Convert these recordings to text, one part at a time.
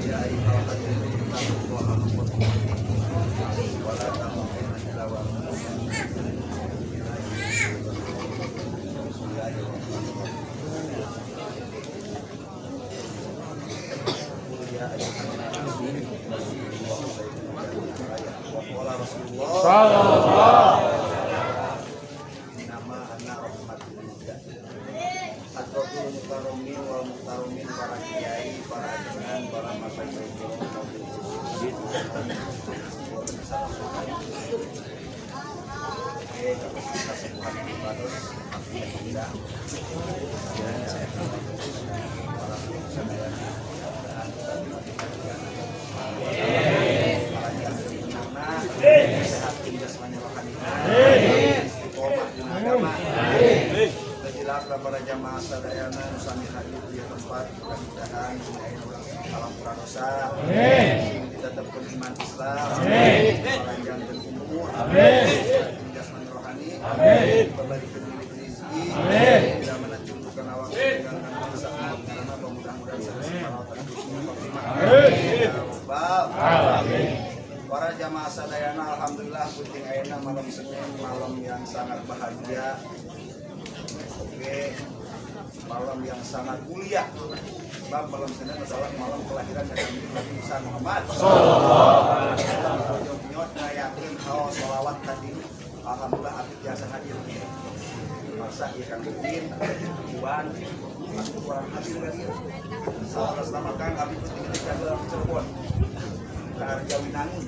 Ya ayyuhal hadirin ittaqullaha haqqa tuqatih wa la tamutunna illa wa antum muslimun. Bismillahirrahmanirrahim. Qul ya ayyuhan nas wa qala Rasulullah Sallallahu. Nama ana rahmatul muda Hadratul mukarramin wal muhtaromin, para kiai, para ajengan, para masyayikh kiram, mobil khusus. Oke, kasepuhan terus tidak para sadayana, mudah-mudahan kita sehat jasmani rohani, istiqomah dina agama. Jelas para jamaah sadayana nu sami hadir di tempat, mudah-mudahan sing aya urang alam pura dosa, sing ditetepkeun iman Islam, panjangkeun umur, sehat jasmani rohani, diperbarikeun milik rezeki, tidak mana cumbukan awak dengan saat karena mudah-mudahan sadaya ya Rabbal alamin. Para jamaah sadayana, alhamdulillah penting ayeuna malam Senin, malam yang sangat bahagia. Oke, malam yang sangat mulia. Sebab malam Senin adalah malam kelahiran dari Nabi Musa Muhammad. Sallallahu nyot ngayakeun haul sholawat tadi. Alhamdulillah abdi biasa hadir. Masa ieu Kang Udin, Iwan, aku kurang hadir kan ieu. Salah nama Kang abdi penting ketika ke Cirebon. Ke Arjawinangun.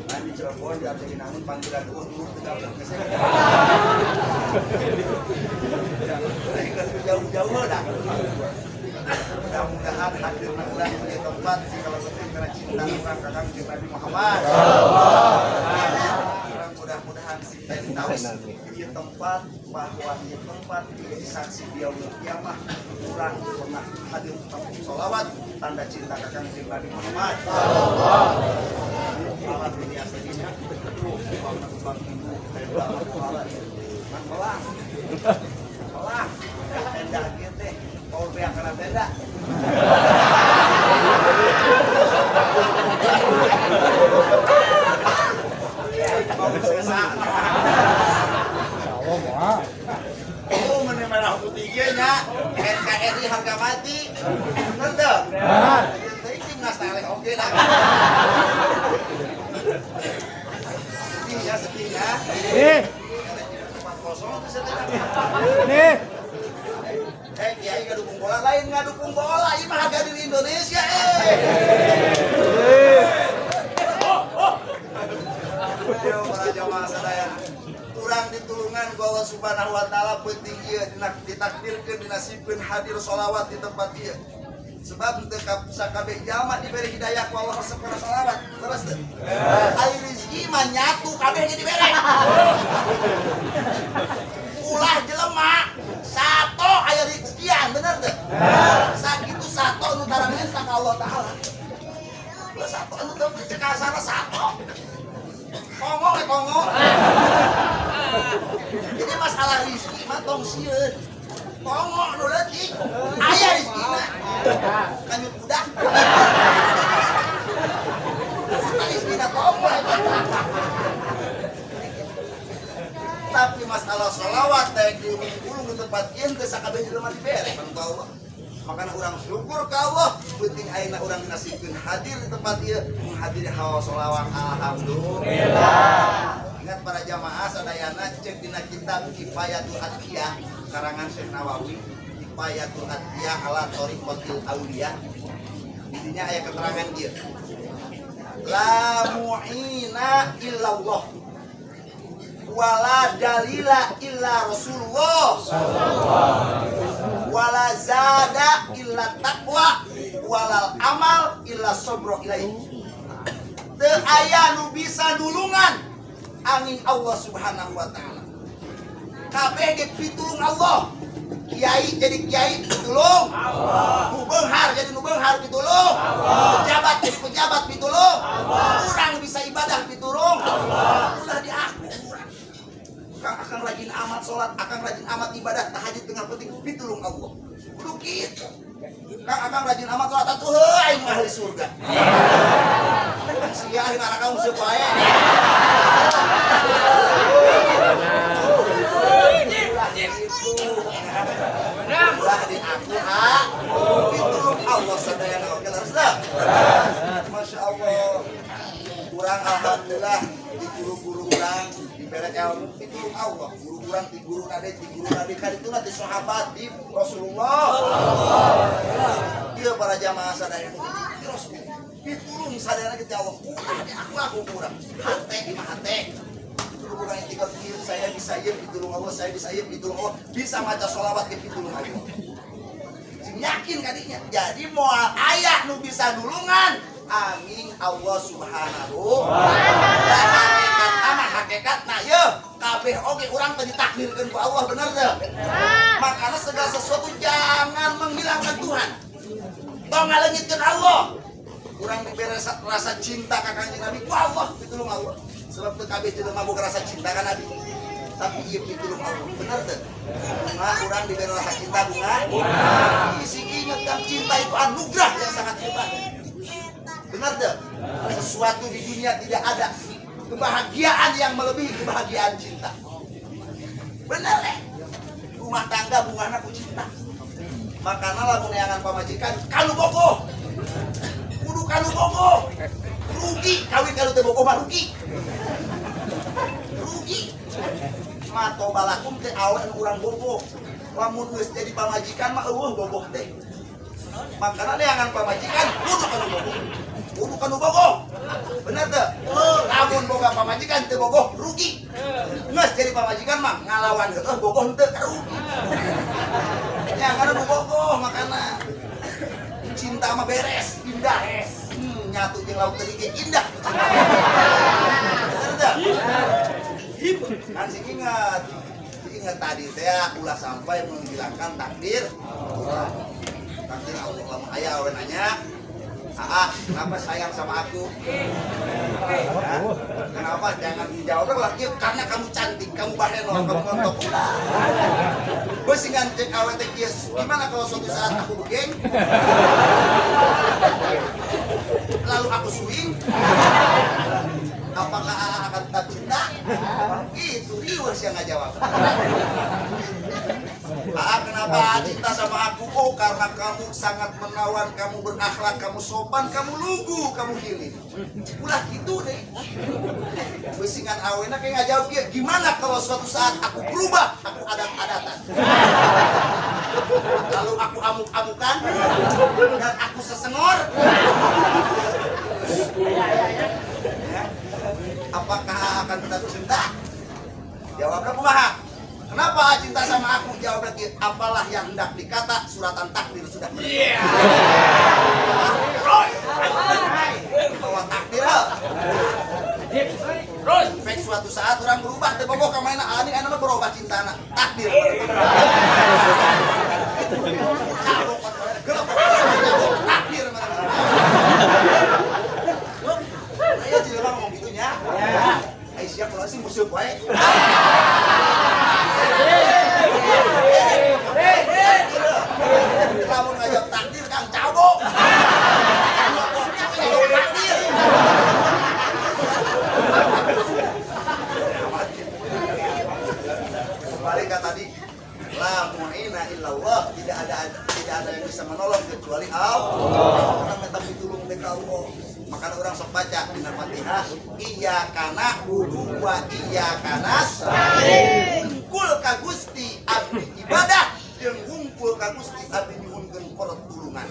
Nah, di Cirebon di Arjawinangun panggilan eueuh dulu tegal geus. Jauh-jauh dah. Mudah-mudahan hadir urang di tempat sih kalau penting karena cinta urang ka Kangjeng Nabi Muhammad. Urang mudah-mudahan sing tahu di tempat bahwa di tempat jadi saksi di yaumul kiamah urang pernah hadir tempat sholawat tanda cinta ka Kangjeng Nabi Muhammad. Alat dunia sedinya, bang ibu tenda alat man melang melang tenda kieu teh power beak kana tenda. Mau sesa. Insyaallah moal. Oh, mana merah putih ge nya. NKRI harga mati. Bener teu? Benar. Ieu teh timnas taleh oge dah. Sedih ya, sedih ya. Nih, 4-0 bisa tidak. Nih. Eh, kiai nggak dukung bola, lain nggak dukung bola, ini mah harga diri Indonesia, eh. Ayo para jamaah sadayana. Urang ditulungan ku Allah Subhanahu wa taala penting ieu ditakdirkeun, dinasibkeun hadir sholawat di tempat ieu. Sebab teu sakabeh jalma diberi hidayah ku Allah resep kana sholawat. Terus teu? Ari rezeki mah nyatu kabeh ge dibere. Ulah jelema sato aya rezekian, bener teu? Sakitu sato nu tara minta ka Allah taala. Ulah sato anu teu cek kasarna sato. Kongo we kongo. Jadi masalah rezeki mah tong sieun. Kongo nu leutik aya rezekina. Kanyut budak. Rezekina kongo eta. Tapi masalah sholawat teh diulung di tempat ieu teu sakabeh jelema dibere kan ku Allah. Makanya urang syukur ka Allah, penting ayeuna urang dinasibkeun hadir di tempat ieu menghadiri haul sholawat, alhamdulillah. Ingat para jamaah sadayana, cek dina kitab Kifayatul Atqiyah karangan Syekh Nawawi, Kifayatul Atqiyah ala Thariqatil Auliya. Intinya aya keterangan ieu. La mu'ina illallah wala dalila illa Rasulullah wala zada illa taqwa walal amal illa sabra ilaihi. Teu aya nu bisa nulungan angin Allah Subhanahu wa taala. Kabeh ge pitulung Allah. Kiai jadi kiai pitulung Allah, nu beunghar jadi nu beunghar pitulung Allah, pejabat jadi pejabat pitulung Allah, urang bisa ibadah pitulung Allah. Ulah diaku urang. Kang, akang rajin amat sholat, akang rajin amat ibadah tahajud tengah penting pitulung Allah. Kudu kitu. Kang, akang rajin amat sholat atuh heuh aing mah ahli. surga. Sia neraka musuh wae. Ulah gitu. Ulah di aku ha. Pitulung Allah sadayana oge, leres teu? Masya Allah. Kurang alhamdulillah di guru-guru urang dibere ilmu pitulung Allah. Guru urang di guru nade, di guru nade kan itu nanti sahabat di Rasulullah. Ieu para jamaah sadayana di Rasulullah. Pitulung sadayana kita Allah. Ulah di aku kurang. Hate mah hate. Pitulung urang tinggal kieu, saya bisa ieu pitulung Allah, saya bisa ieu pitulung Allah, bisa maca sholawat ke pitulung Allah. Sing yakin kadinya. Jadi moal aya nu bisa nulungan anging Allah Subhanahu wa ta'ala. Hakikat ama hakikat nah ye kabeh oge urang teh ditakdirkeun ku Allah, bener teu? Makanya segala sesuatu jangan menghilangkan Tuhan. Tong ngaleungitkeun Allah. Urang diberi rasa cinta ka Kanjeng Nabi ku Allah, pitulung Allah. Sebab teu kabeh jelema boga rasa cinta ka Nabi. Tapi ieu pitulung Allah, bener teu? Bunga urang diberi rasa cinta bunga. Isi ingat kan cinta itu anugerah yang sangat hebat. Benar teu? Sesuatu di dunia tidak ada kebahagiaan yang melebihi kebahagiaan cinta. Bener eh? Rumah tangga bungahna ku cinta. Makanya lamun neangan pamajikan kalau bogoh. Kudu kalau bogoh. Rugi kawin kalau teu bogoh mah rugi. Rugi. Ma thaba lakum teh awe anu urang bogoh. Lamun geus jadi pamajikan mah euweuh bogoh teh. Makanya neangan pamajikan kudu kanu bogoh. Kudu kanu bogoh. Bener teu? Lamun boga pamajikan teu bogoh rugi. Geus jadi pamajikan mah ngalawan heueuh bogoh henteu rugi. Ya karena nu bogoh makana cinta mah beres, indah. Nyatu jeung lauk teri ge indah. Bener teu? Kan sing ingat. Ingat tadi teh ulah sampai menghilangkan takdir Allah. Takdir Allah lamun aya awe nanya, "Aa, kenapa sayang sama aku?" Ya, kenapa? Jangan dijawab lah, "Ya, karena kamu cantik, kamu bahenol, kamu ngontok." Ulah. Beusingan cek awe teh kieu, "Gimana kalau suatu saat aku begeng? Lalu aku swing? Apakah Aa akan tetap cinta?" Itu riweuh yang nggak jawab. "Aa, kenapa Aa cinta sama aku?" "Oh, karena kamu sangat menawan, kamu berakhlak, kamu sopan, kamu lugu, kamu gini." Ulah gitu deh. Beusingan awena kayak nggak jawab dia. "Gimana kalau suatu saat aku berubah, aku adat-adatan? Lalu aku amuk-amukan dan aku sesengor. Ya. Apakah akan tetap cinta?" Jawabnya kumaha? "Kenapa cinta sama aku?" Jawab lagi, "Apalah yang hendak dikata, suratan takdir sudah menetap." Bahwa takdir heuh. Terus. Pek suatu saat orang berubah, teu bogoh ka mana, ani anu mah berubah cintana. Takdir. Cabok, gelap, cabok, takdir mana. Nah, ya jelema ngomong gitu nya. Ai sia kalau sih musuh wae. Lamun ngajak takdir kang cabok. Takdir. Kembali ke tadi, la mu'ina illallah, tidak ada yang bisa menolong kecuali Allah. Orang minta pitulung ke Allah. Makanya orang sok baca dina Fatihah, iyyaka na'budu wa iyyaka nasta'in. Wungkul ka Gusti abdi ibadah jeung wungkul ka Gusti abdi nyuhunkeun pertulungan.